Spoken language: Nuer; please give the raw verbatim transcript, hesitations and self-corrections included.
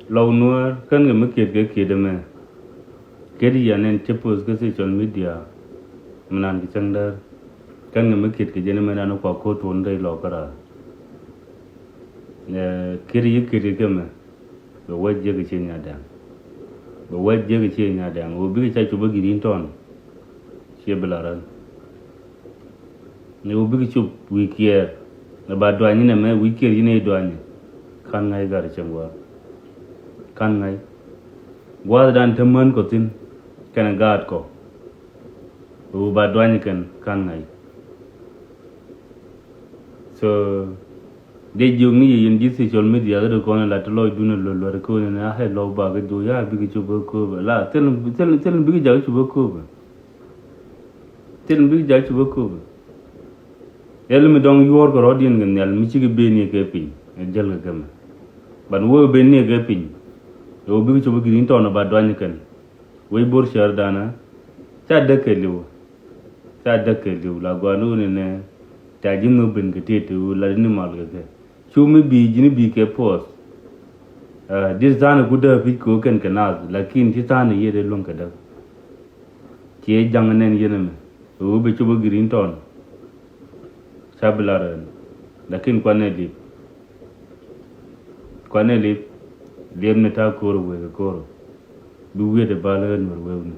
Lɔw Nuäär kän kɛ mi kiet kɛ kiet ɛmɛ. Kiet yɛn ɛn cä post kä social media. Mi nan kɛ cäŋ däär kän kɛ mi kiet kɛ jɛn ɛmɛ nan kua ko̱t tuɔn dee lɔk kära. Kiet yi kiet kɛ kɛ mɛ. Bɛ wec jiäk kɛ cie nyadɛŋ. Bɛ wec jiäk kɛ cie nyadɛŋ wä bikɛ ca cupä gi̱t in tɔn. Ciɛ bi la rän. Ni wä bikɛ cop wi̱i̱ kiɛɛr. Ni ba duany inɛ mɛ wi̱i̱ kiɛɛr inɛ i̱ duany. Kan ŋa̱c gat cieŋ gua̱a̱r. Kan ŋa̱c gua̱a̱th dan te män kɔ thi̱n. Kɛnɛ gaat kɔ. Wä ba duany kɛn kan ŋa̱c. So dee jiök ni yɛ yɛn ji̱ social media kä dee kɔn la ti lɔcdun a luɛl luɛl kä wä ni a hɛ lɔw ba kä jiök ya bikɛ cop kä kööbä la thil thil thil bikɛ jak cop kä kööbä. Thil mi bik jak cupä köpä. Ɛl mi dɔ̱ŋ yuɔ̱ɔ̱r kɛ rɔ̱diɛn kɛ nhial mi cikɛ ben ni kɛ piny. Ɛ jäl kɛ kɛmɛ. Ban wee ben ni kɛ piny. Ɛ wee bik cupä gi̱n tɔn ba duany kɛn. Wec bo̱r cär danä. Ca däk kɛ li̱w. Ca däk kɛ li̱w la gɔaa ni wä ni nɛ. Ca ji̱ nhök ben kɛ tëë te wä la ni mal kɛ kɛ. Cu mi bi ji̱n bi kɛ puɔth. Dit tha̱a̱n ku däk pi̱c kɛ wä kɛn kɛ naath lakin ci tha̱a̱n yet ɛ luäŋ kɛ däk. Ciɛ ja̱ŋ nɛn yɛn ɛmɛ ɛ wee bɛ cop ɛ gi̱r in tɔn. Ca bi lar ɛn lakin kuanɛ lip. Kuanɛ lip. Liɛp ni ta̱a̱ ko̱r wek ɛ ko̱r. Bi wiet ɛ bal ɛ nuɔr wewni.